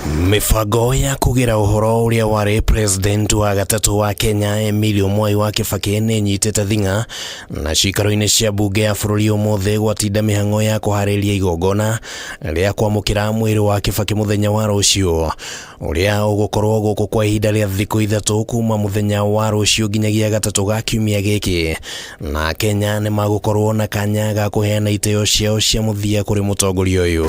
Mĩbango ya kũgĩra ũhoro ũrĩa warĩ president wa gatatũ wa Kenya Emilio Mwai wa Kibaki nĩ ĩnyitĩte thing'a na ciikaro-inĩ cia mbunge ya bũrũri ũmũthĩ gwatinda mĩhang'o ya kũharĩria igongona rĩa kwamũkĩra mwĩrĩ wa Kibaki mũthenya wa rũciũ ũrĩa ũgũkorwo gũkũ kwa ihinda rĩa thikũ 3 kuma mũthenya wa rũciũ nginyagia gatatũ ga kiumia gĩkĩ, na Kenya nĩ magũkorwo na kanya ga kũheana itĩo ciao cia mũthia kũrĩ mũtongoria ũyũ.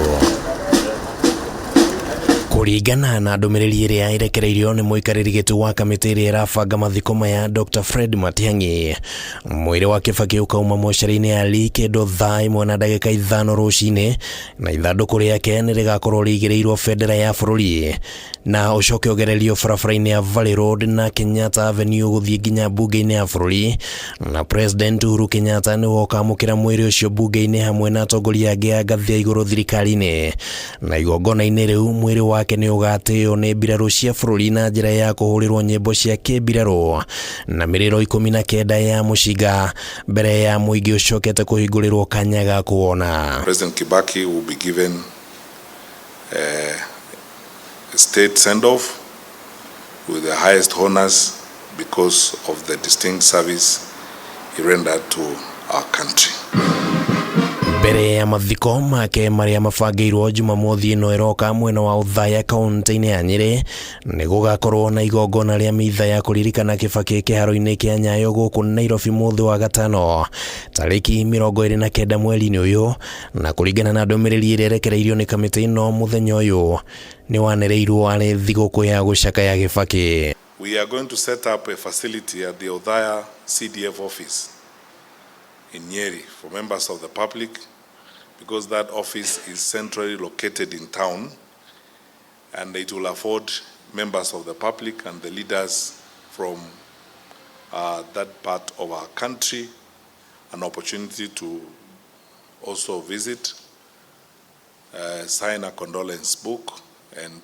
Kũringana na ndũmĩrĩri ĩrĩa ĩrekereirio nĩ mũikarĩri gĩtĩ wa kamĩtĩ ĩrĩa ĩrabanga mathiko maya Dr. Fred Matiang'i, mwĩrĩ wa Kibaki ũkauma mocarĩ-inĩ ya Lee kĩndũ thaa 1 na ndagĩka 5 rũcinĩ, na ithandũkũ rĩake nĩ rĩgakorwo rĩigĩrĩirwo bendera ya bũrũri na ũcoke ũgererio barabara-inĩ ya Valley Road na Kenyatta Avenue gũthiĩ nginya mbunge-inĩ ya bũrũri, na President Uhuru Kenyatta nĩwe ũkamũkĩra mwĩrĩ ũcio mbunge-inĩ hamwe na atongoria angĩ a ngathĩ ya igũrũ thirikari-inĩ. Na igongona-inĩ rĩu mwĩrĩ wake nĩ ũgatĩo nĩ mbirarũ cia bũrũri na njĩra ya kũhũrĩrwo nyĩmbo cia kĩmbirarũ na mĩrĩro 19 ya mũcinga mbere ya mũingĩ ũcokete kũhingũrĩrwo kanya ga kuona. President Kibaki will be given a state send-off with the highest honors because of the distinct service he rendered to our country. Mbere ya mathiko make marĩa mabangĩirwo Jumamothi ĩno ĩroka mwena wa Othaya kaunti-inĩ ya Nyĩrĩ, nĩ gũgakorwo na igongona rĩa mitha ya kũririkana Kibaki kĩharo-inĩ kĩa Nyayo gũkũ Nairobi mũthĩ wa gatano tarĩki 29 mweri-inĩ ũyũ, na kũringana na ndũmĩrĩri ĩrĩa ĩrekereirio nĩ kamĩtĩ ĩno mũthenya ũyũ nĩ wanĩrĩirwo arĩ thigũkũ ya gũcakaya Kibaki. We are going to set up a facility at the Othaya CDF office in Nyeri for members of the public, because that office is centrally located in town, and it will afford members of the public and the leaders from that part of our country an opportunity to also visit, sign a condolence book, and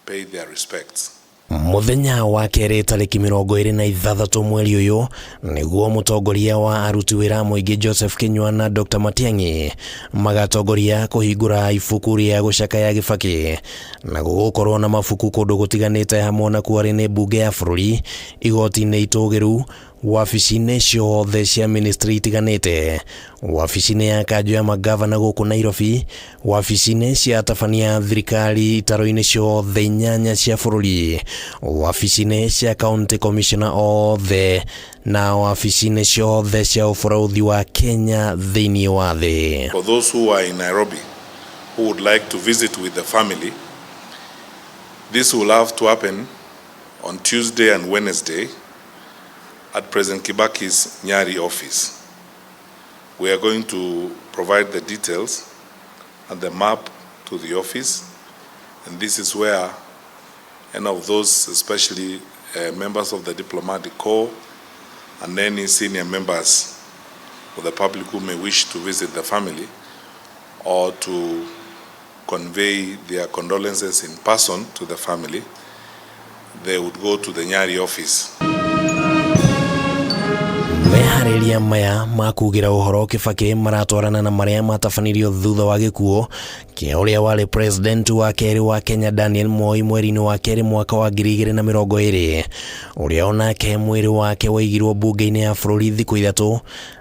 pay their respects. Mũthenya wa kerĩ tarĩki 26 mweri ũyũ nĩguo mũtongoria wa aruti wĩra a mũingĩ Joseph Kinyua na Dr. Matiang'i magatongoria kũhingũra ibuku rĩa gũcakaya Kibaki, na gũgũkorwo na mabuku kũndũ gũtiganĩte hamwe na kuo arĩ nĩ mbunge ya bũrũri, igoti-inĩ itũgĩru, wabici-inĩ ciothe cia ministry itiganĩte, wabici-inĩ ya kanjũ ya magavana gũkũ Nairobi, wabici-inĩ cia atabania a thirikari itaro-inĩ ciothe 8 cia bũrũri, wabici-inĩ cia county commissioner othe na wabici-inĩ ciothe cia ũbũrũthi wa Kenya thĩinĩ wa thĩ. For those who are in Nairobi who would like to visit with the family, this will have to happen on Tuesday and Wednesday at President Kibaki's Nyari office. We are going to provide the details and the map to the office, and this is where any of those, especially members of the diplomatic corps and any senior members of the public who may wish to visit the family or to convey their condolences in person to the family, they would go to the Nyari office. Meharĩria maya ma kugĩra ũhoro Kibaki maratwarana na marĩa matabanirio thutha wa gĩkuũ kĩa ũrĩa warĩ president wa kerĩ wa Kenya Daniel Moi mweri-inĩ wa kerĩ mwaka wa 2020, ũrĩa onake mwĩrĩ wake waigirwo mbunge-inĩ ya bũrũri thikũ 3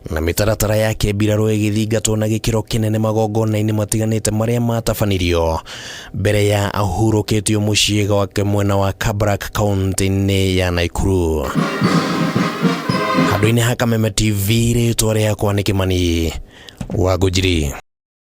na mĩtaratara ya kĩmbirarũ ĩgĩthingatwo na gĩkĩro kĩnene magongona-inĩ matiganĩte marĩa matabanirio mbere ya ahurũkĩtio mũciĩ gwake mwena wa Kabarak kaunti-inĩ ya Nakuru. Handũ-inĩ ha Kameme TV, rĩtwa rĩakwa nĩ Kĩmani wa Ngũnjiri.